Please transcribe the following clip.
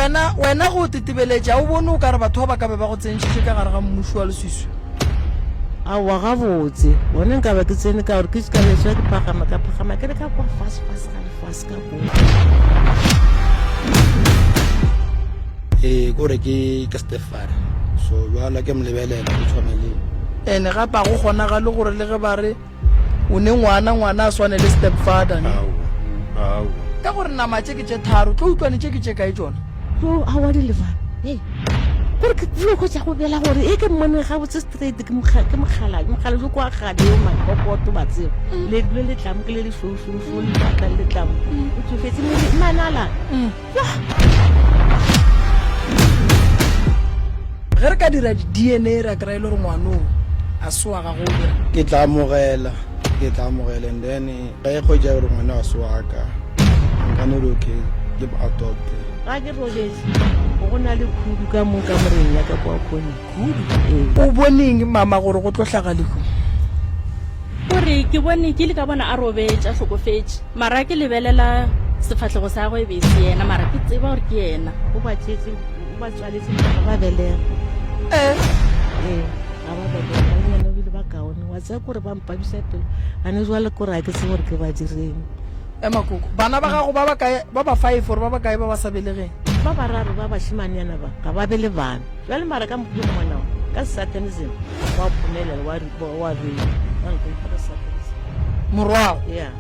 Wena, wena go tetebeletša, o bone o ka re batho ba ba ka be ba go tsentšhitše ka gare ga mmušo wa leswiswi? Aowa, gabotse, gona nka ba ke tsene ka gore ke ka be ke phagama, ka phagama ke le ka kwa fase fase ga lefase ka koo. Ee, kore ke ke stepfather so jwale ke mo lebelela ke tshwana le Ene gape a go kgonagale gore le ge ba re O ne ngwana, ngwana a swane le step father ne? Aowa, aowa. Ka gore nama tše ke tše tharo, tlo utlwane tše ke tše kae tšona? Yo, aowa di lebane. Hei. Gore ke tlilo hwetša go bela gore e ke mmone gabotse straight ke mokga ke mokgalabje, mokgalabje kwa kgale yo makokoto ba tseba. Le le le tlamo ke le le šweu-šweu-šweu le batla le tlamo. O tsofetse mmele manala. Ge re ka dira di-DNA ra kry-a e le gore ngwanoo a se wa gago o dira. Ke tla amogela, ke tla amogela and then ge e kgwetša gore ngwana ga se wa ka, nka no re okay ke mo adopte. Ga ke robetše, go na le khudu ka mo kamoreng ya ka kwa khoneng. Khudu? Ee. O boneng mama gore go tlo hlaga lehu? O re, Ke bone, ke ile ka bona a robetše, a hlokofetše. Mara ke lebelela sefahlego sa gagwe e be e se yena, mara ke tseba gore ke yena. O ba tšetše, o ba tswaletše ga ba belega. Eh. Ee, ga ba belega. Le yena o bile ba kaone. Wa tseba kore ba mpabiša pelo. Gane jwale kore ga ke tsebe gore ke ba direng. Ema koko. Bana ba gago ba ba kae, ba ba five or ba ba kae ba ba sa belegeng? Ba bararo ba bašemanyana ba ga ba be le bana. Bjale mara ka mokgwa ngwana wa ka satanism wa phomelela wa wa wa re wa nka ka satanism. Morwago. Yeah.